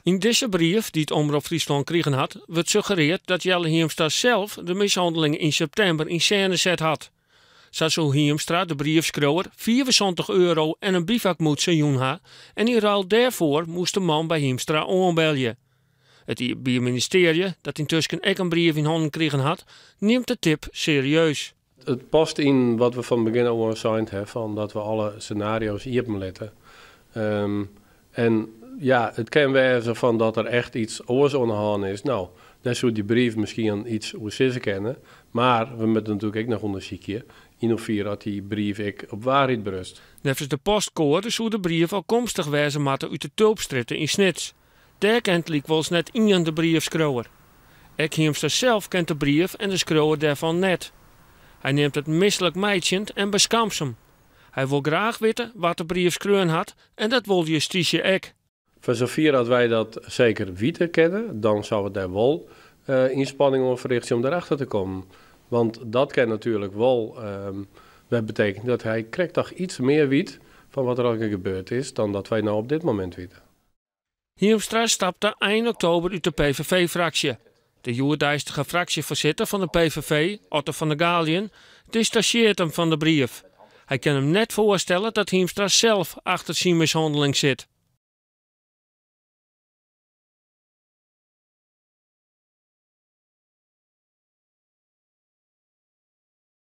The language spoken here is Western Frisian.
Yn dizze brief, dy't Omrop Fryslân krigen hat, wurdt suggerearre dat Jelle Hiemstra sels de mishanneling yn septimber yn sêne set hat. Sa soe Hiemstra de briefskriuwer €75 en in bivakmûtse jûn ha en yn ruil dêrfoar moast de man by Hiemstra oanbelje. It Iepenbier Ministearje, dat yntusken ek in brief yn hannen krigen hat, nimt de tip serieus. It past yn wat we fan begjin ôf oan sein ha, fan dat we alle senario's iepen litte. En ja, it kin wêze fan dat der echt iets oars oan de hân is. No, dêr soe dy brief miskien iets oer sizze kinne. Mar we moatte natuerlik ek noch ûndersykje yn hoefier oft dy brief ek op waarheid berust. Neffens de postkoade soe de brief ôfkomstich wêze moatte út de Tulpstrjitte yn Snits. Dêr kent lykwols net ien de briefskriuwer. Ek Hiemstra sels kent de brief en de skriuwer dêrfan net. Hy nimt it mislikmeitsjend en beskamsum. Hy wol graach witte wa't de brief skreaun hat en dat wol justysje ek. Foar safier as wy dat seker witte kinne, dan sille we dêr wol ynspanning oan ferrichtsje om derachter te kommen. Want dat kin natuerlik wol wer betekenje dat hy krekt noch iets mear wit fan wat der allegear gebeurd is dan dat wy no op dit momint witte. Hiemstra stapte ein oktober út de PVV-fraksje. De hjoeddeistige fraksjefoarsitter fan de PVV, Otto van der Galiën, distansjearret him fan de brief. Hy kin him net foarstelle dat Hiemstra sels achter syn mishanneling sit.